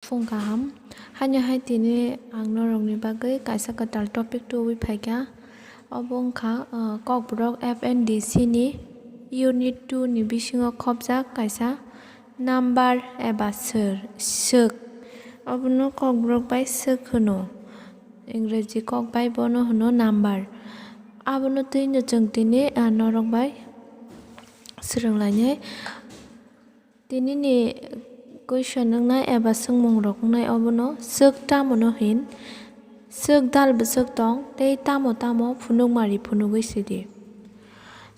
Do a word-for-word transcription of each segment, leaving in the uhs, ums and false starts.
Phung kaham. Haino hai tini ang norokni bagwi kaisa kwtal topic tubui phaikha. Obo wngkha, ah, Kokborok F N D C ni Unit two ni bisingo khopjak kaisa number eba sir, swk. Obono Kokborok bai swk hwno. Ingreji kok bai bono hwno number. Abono twino chwng tini, ah, norok bai swrwnglainai. Tinini question wngnai eba swngmungrok wngnai obono, swk tamo no hin? Swk dal bwswk tong tei tamo tamo phunukmari phunugwi sidi.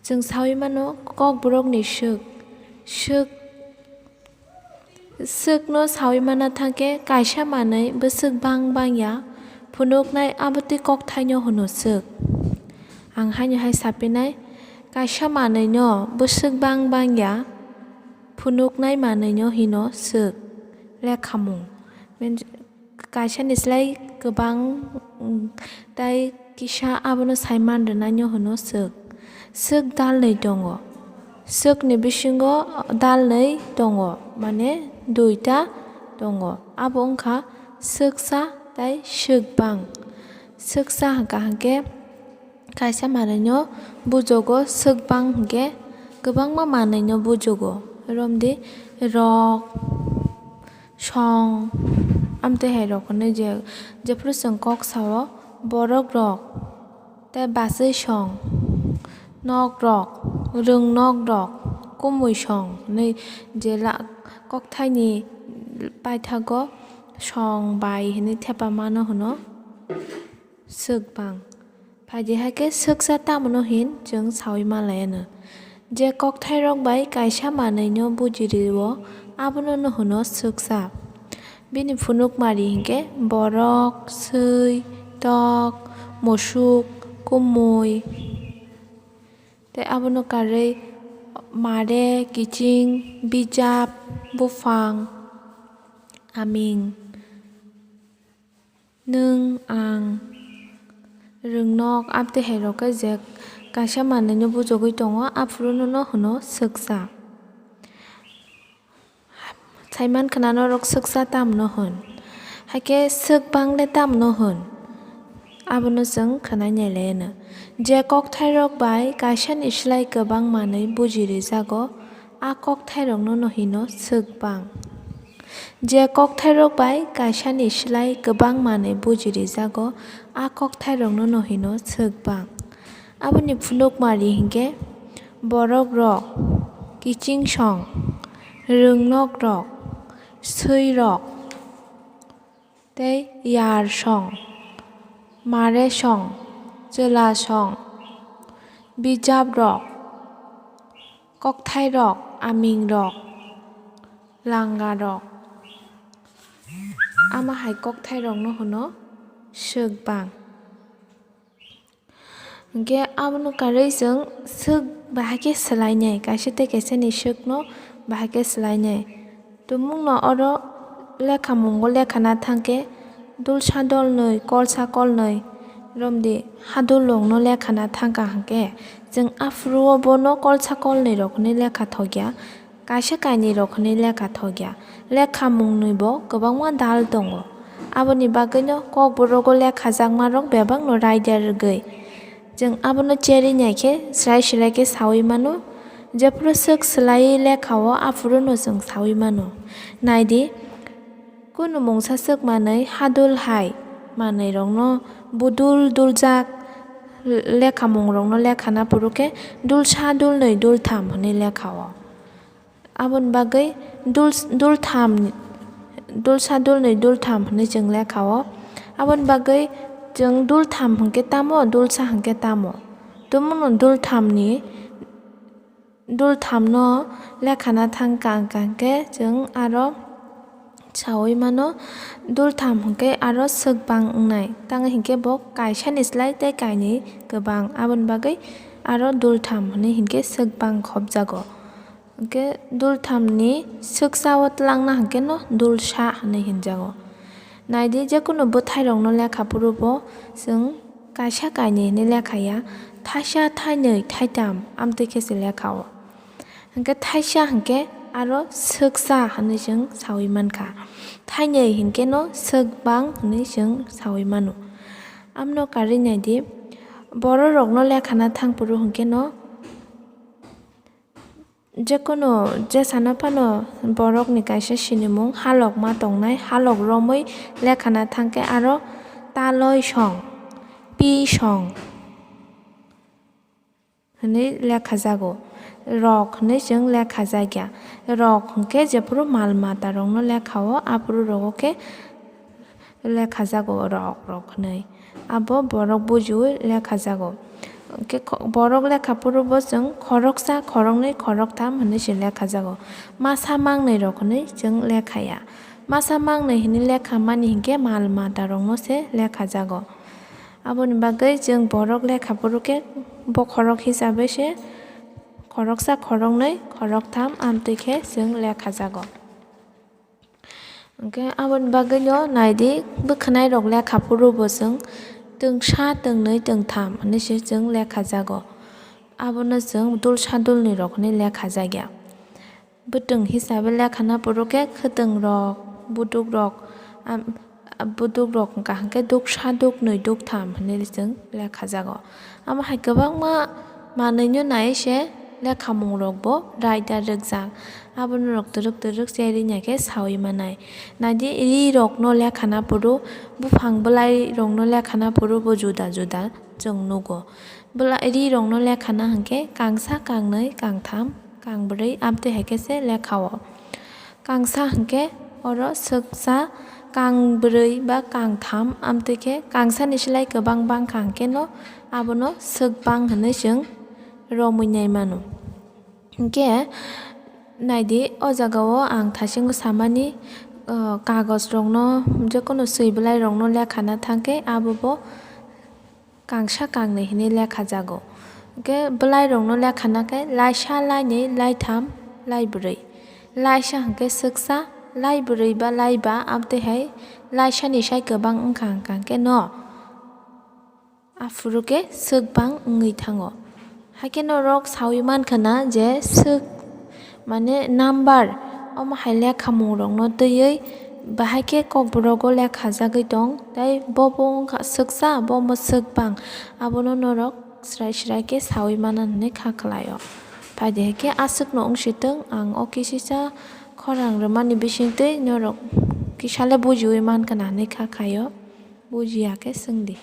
Chwng saui mano Kokborokni swk. Swk, swkno saui mana thangkhe kaisa manwi bwswk bang bang ya phunuknai abotwi kokthaino hwno swk. Ang haino hai sapinai, kaisa manwino bwswk bang bang ya phunuknai manwino hino swk, lekhamung. Kaisani slai kwbang, mm, tei kisa abono saiman rwnaino hwno swk. Swk dalnwi tongo. Swkni bisingo dalnwi tongo, mane duita tongo. Abo wngkha swksa tei swkbang. Swksa hwnkha hwnkhe kaisa manwino bujogo, swkbang hwnkhe kwbangma manwino bujogo. Romdi rok, song, amtwi hai rok hwnwi je, jephuru chwng kok sao, borok rok tei bachwi song, nok rok, rwng nok rok, kumui song hwnwi je la-, kokthaini paithago song bai hwnwi thepa mano hwno. Swkbang. Phaidi hai khe swksa tamo no hin chwng saui ma lai anw. Je kokthairok bai kaisa manwino buji rio, abono no hwno swksa. Bini phunukmari hinkhe borok, swi, tok, musuk, kumui. Tei abono karwi mare, kiching, bijap, buphang, aming. Nwng, ang, rwng nok, amtwi hai rok khe je kaisa manwino bujogwi tongo, aphuru no hwno swksa. Saiman khna norok swksa tamo no hwn? Hakhe swkbang le tamo no hwn? Abono chwng khwnai nai lai anw. Je kokthairok bai kaisani slai kwbang manwi buji rijago, a kokthairokno no hino swkbang. Je kokthairok bai kaisani slai kwbang manwi buji rijago, a kokthairokno no hino swkbang. Aboni phunukmari hinkhe borok rok, kiching song, rwng nok rok, swi rok, tei yar song, mare song, chwla song, bijap rok, kokthairok, amingrok, langarok. Ama hai kokthairokno hwno swkbang. Hinkhe abono karwi chwng swk bahai khe swlainai, kaisa tei kaisani swkno bahai khe swlainai. Tumungno oro lekhamungo lekhana thangkhe dulsa dolnwi, kolsa kolnwi romdi hadulrokno lekhana thangkha hinkhe, chwng aphuru o bono kolsa kolnwi rok hwnwi lekha thokya, kaisa kainwi rok hwnwi lekha thokya. Lekhamungnwi bo kwbangma dal tongo, aboni bagwino Kokborogo lekhajakmarok bebakno raida rwgwi. Chwng abono cherwi nai khe, swrai swrai khe saui mano. Jephuru swk swlaiwi lekha-o, aphuru'-no chwng saui mano. Nai di, kunu mungsa swk manwi hadul hai manwirokno budul duljak lekhamungrokno lekhana phuru khe dulsa, dulnwi, dultham hwnwi lekha-o. Aboni bagwi dul-, dultham, dulsa, dulnwi, dultham hwnwi chwng lekha-o. Aboni bagwi chwng dultham hwnkhe tamo, dulsa hwnkhe tamo? Tumungno dulthamni, dulthamno lekhana thangkha hwnkhe chwng aro saui mano, dultham hwnkhe aro swkbang wngnai. Tamo hinkhe bo kaisani slai tei kainwi kwbang, aboni bagwi aro dultham hwnwi hinkhe swkbang khopjago. Hinkhe dulthamni swksa-o twlangna hinkhe no dulsa hwnwi hinjago. Nai di, jekunu bwthairokno lekha phuru bo chwng kaisa kainwi hwnwi lekha ya, thaisa, thainwi, thaitham amtwi khe se lekha-o. Hinkhe thaisa hinkhe aro swksa hwnwi chwng saui mankha. Thainwi hinkhe no swkbang hwnwi chwng saui mano. Amno karwi naidi, bororokno lekhana thangphuru hinkhe no jekono jesano phano borokni kaisa sinimung halok ma tongnai, halok romwi lekhana thangkhe aro taloi song, pi song hwnwi lekhajago, rok hwnwi chwng lekhajakya. Rok hwnkhe jephuru mal matarokno lekhao, aphuru rogo khe lekhajago rok rok hwnwi. Abo borok bujiui lekhajago. Hwnkhe kho-, borok lekha phuru bo chwng khoroksa, khoroknwi, khoroktham hwnwi se lekhajago. Masa mangnwi rok hwnwi chwng lekhaya. Masa mangnwi hwnwi lekha mani hinkhe mal matarokno se lekhajago. Aboni bagwi chwng borok lekha phuru khe bokhorok hisabai se khoroksa, khoroknwi, khoroktham amtwi khe chwng lekhajago. Hwnkhe aboni bagwino naidi, bwkhwnairok lekha phuru bo chwng twngsa, twngnwi, twngtham hwnwi se chwng lekhajago. Abono chwng dulsa dulnwi rok hwnwi lekhajakya. Bwtwng hisabe lekhana phuru khe khwtwng rok, buduk rok, am-, buduk rok wngkha hwnkhe duksa, duknwi, duktham hwnwi chwng lekhajago. Amo hai kwbangma manwino nai se lekhamung rok bo raida rwkjak. Abono rok twrwk twrwk cherwi naikhe saui manai. Naidi ri rokno lekhana phuru, buphang bwlai rokno lekhana phuru bo juda juda chwng nugo. Bwla-, ri rokno lekhana hwnkhe kangsa, kangnwi, kangtham, kangbwrwi amtwi hai khe se lekhao. Kangsa hwnkhe oro swksa, kangbwrwi ba kangtham amtwi khe kangsani slai kwbang bangkha hwnkhe no abono swkbang hwnwi chwng romwi nai mano. Hwnkhe naidi, o jagao ang thasingo samani, o, kagoj rokno, jekono swi bwlai rokno lekhana thangkhe abo bo kangsa kangnwi hwnwi lekhajago. Hwnkhe bwlairokno lekhana khe laisa, lainwi, laitham, laibrwi. Laisa hwnkhe swksa, laibrwi ba laiba, amtwi hai laisani sai kwbang wngkha hwnkha khe no aphuru khe swkbang wngwi thango. Haikhe norok saui mankha na je swk mane number, omo hai lekhamung rokno twiwi bahai khe kokborok o lekhajagwi tong, tei bo bo wngkha swksa, bo omo swkbang, abono norok srai srai khe saui mana hwnwi kha khlaio. Phaidi hai khe aswkno wng si thung, ang o kisisa khorang rwmani bisingtwi norok kisa le bujiui mankha na hwnwi kha khaio, bujiya khe swng di.